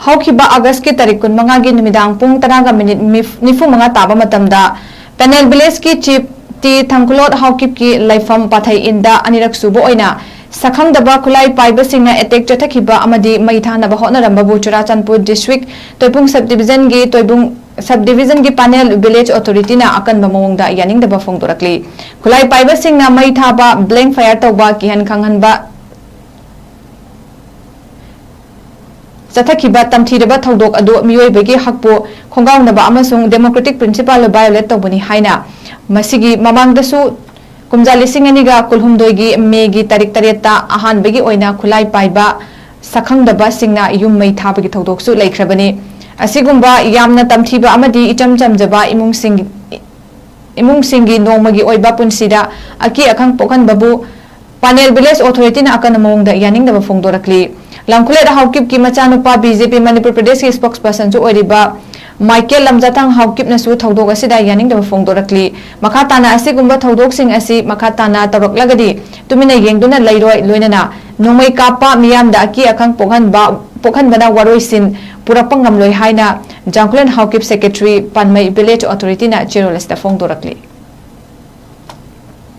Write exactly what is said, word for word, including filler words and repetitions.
ꯍꯧꯈꯤꯕ ꯑꯥꯒꯁꯀꯤ ꯇꯥꯔꯤꯛ ꯀꯨꯟꯃꯉꯥꯒꯤ ꯅꯨꯃꯤꯗꯥꯡ ꯄꯨꯡ ꯇꯔꯥꯒ ꯃꯤꯅꯤꯠ ꯅꯤꯐꯨ ꯃꯉꯥ ꯇꯥꯕ ꯃꯇꯝꯗ ꯄꯦꯅꯦꯜ ꯚꯤꯂꯦꯖꯀꯤ ꯆꯤꯐ ꯇꯤ ꯊꯪꯈꯨꯂꯣꯠ ꯍꯥꯎꯀꯤꯞꯀꯤ ꯂꯩꯐꯝ ꯄꯥꯊꯩ ꯏꯟꯗ ꯑꯅꯤꯔꯛ ꯁꯨꯕ ꯑꯣꯏꯅ ꯁꯛꯈꯪꯗꯕ ꯈꯨꯠꯂꯥꯏ ꯄꯥꯏꯕꯁꯤꯡꯅ ꯑꯦꯇꯦꯛ ꯆꯠꯊꯈꯤꯕ ꯑꯃꯗꯤ ꯃꯩ ꯊꯥꯅꯕ ꯍꯣꯠꯅꯔꯝꯕꯕꯨ ꯆꯨꯔꯥꯆꯥꯟꯄꯨꯔ ꯗꯤꯁꯇ꯭ꯔꯤꯛ ꯇꯣꯏꯄꯨꯡ ꯁꯕ ꯗꯤꯕꯤꯖꯟꯒꯤ ꯇꯣꯏꯕꯨꯡ ꯁꯕ ꯗꯤꯕꯤꯖꯟꯒꯤ ꯄꯥꯅꯦꯜ ꯚꯤꯂꯦꯖ ꯑꯣꯊꯣꯔꯤꯇꯤꯅ ꯑꯀꯟꯕ ꯃꯑꯣꯡꯗ ꯌꯥꯅꯤꯡꯗꯕ ꯐꯣꯡꯗꯣꯔꯛꯂꯤ꯫ ꯈꯨꯠꯂꯥꯏ ꯄꯥꯏꯕꯁꯤꯡꯅ ꯃꯩ ꯊꯥꯕ, ꯕ꯭ꯂꯦꯡ ꯐꯥꯌꯔ ꯇꯧꯕ, ꯀꯤꯍꯟ ꯈꯪꯍꯟꯕ ꯆꯠꯊꯈꯤꯕ ꯇꯝꯊꯤꯔꯕ ꯊꯧꯗꯣꯛ ꯑꯗꯨ ꯃꯤꯑꯣꯏꯕꯒꯤ ꯍꯛꯄꯨ ꯈꯣꯡꯒꯥꯎꯅꯕ ꯑꯃꯁꯨꯡ democratic principle violate ꯇꯧꯕꯅꯤ ꯍꯥꯏꯅ ꯃꯁꯤꯒꯤ ꯃꯃꯥꯡꯗꯁꯨ ꯀꯨꯝꯖꯥ ꯂꯤꯁꯤꯡ ꯑꯅꯤꯒ ꯀꯨꯟꯍꯨꯝꯗꯣꯏꯒꯤ ꯃꯦꯒꯤ ꯇꯥꯔꯤꯛ ꯇꯔꯦꯠꯇ ꯑꯍꯥꯟꯕꯒꯤ ꯑꯣꯏꯅ ꯈꯨꯠꯂꯥꯏ ꯄꯥꯏꯕ ꯁꯛꯈꯪꯗꯕꯁꯤꯡꯅ ꯌꯨꯝ ꯃꯩ ꯊꯥꯕꯒꯤ ꯊꯧꯗꯣꯛꯁꯨ ꯂꯩꯈ꯭ꯔꯕꯅꯤ꯫ ꯑꯁꯤꯒꯨꯝꯕ ꯌꯥꯝꯅ ꯇꯝꯊꯤꯕ ꯑꯃꯗꯤ ꯏꯆꯝ ꯆꯝꯖꯕ ꯏꯃꯨꯡꯁꯤꯡ, ꯏꯃꯨꯡꯁꯤꯡꯒꯤ ꯅꯣꯡꯃꯒꯤ ꯑꯣꯏꯕ ꯄꯨꯟꯁꯤꯗ ꯑꯀꯤ ꯑꯈꯪ ꯄꯣꯛꯍꯟꯕꯕꯨ ꯄꯥꯅꯦꯜ ꯚꯤꯂꯦꯖ ꯑꯣꯊꯣꯔꯤꯇꯤꯅ ꯑꯀꯟꯕ ꯃꯑꯣꯡꯗ ꯌꯥꯅꯤꯡꯗꯕ ꯐꯣꯡꯗꯣꯔꯛꯂꯤ꯫ ꯂꯝꯈꯨꯂꯦꯠ ꯍꯥꯎꯀꯤꯞꯀꯤ ꯃꯆꯥꯅꯨꯄꯥ ꯕꯤ ꯖꯦ ꯄꯤ ꯃꯅꯤꯄꯨꯔ ꯄ꯭ꯔꯗꯦꯁꯀꯤ spokespersonꯁꯨ ꯑꯣꯏꯔꯤꯕ ꯃꯥꯏꯀꯦꯜ ꯂꯝꯖꯥꯊꯥꯡ ꯍꯥꯎꯀꯤꯞꯅꯁꯨ ꯊꯧꯗꯣꯛ ꯑꯁꯤꯗ ꯌꯥꯅꯤꯡꯗꯕ ꯐꯣꯡꯗꯣꯔꯛꯂꯤ꯫ ꯃꯈꯥ ꯇꯥꯅ ꯑꯁꯤꯒꯨꯝꯕ ꯊꯧꯗꯣꯛꯁꯤꯡ ꯑꯁꯤ ꯃꯈꯥ ꯇꯥꯅ ꯇꯧꯔꯛꯂꯒꯗꯤ ꯇꯨꯃꯤꯟꯅ ꯌꯦꯡꯗꯨꯅ ꯂꯩꯔꯣꯏ, ꯂꯣꯏꯅꯅ ꯅꯣꯡꯃꯩ ꯀꯥꯞꯄ ꯃꯤꯌꯥꯝꯗ ꯑꯀꯤ ꯑꯈꯪ ꯄꯣꯛꯍꯟꯕ, ꯄꯣꯛꯍꯟꯕꯅ ꯋꯥꯔꯣꯏꯁꯤꯟ ꯄꯨꯔꯛꯄ ꯉꯝꯂꯣꯏ ꯍꯥꯏꯅ ꯖꯥꯡꯈꯨꯂꯦꯟ ꯍꯥꯎꯀꯤꯞ ꯁꯦꯀ꯭ꯔꯦꯇꯔꯤ ꯄꯥꯟꯃꯩ ꯚꯤꯂꯦꯖ ꯑꯣꯊꯣꯔꯤꯇꯤꯅ ꯆꯦꯔꯣꯜ ꯑꯁꯤꯗ ꯐꯣꯡꯗꯣꯔꯛꯂꯤ꯫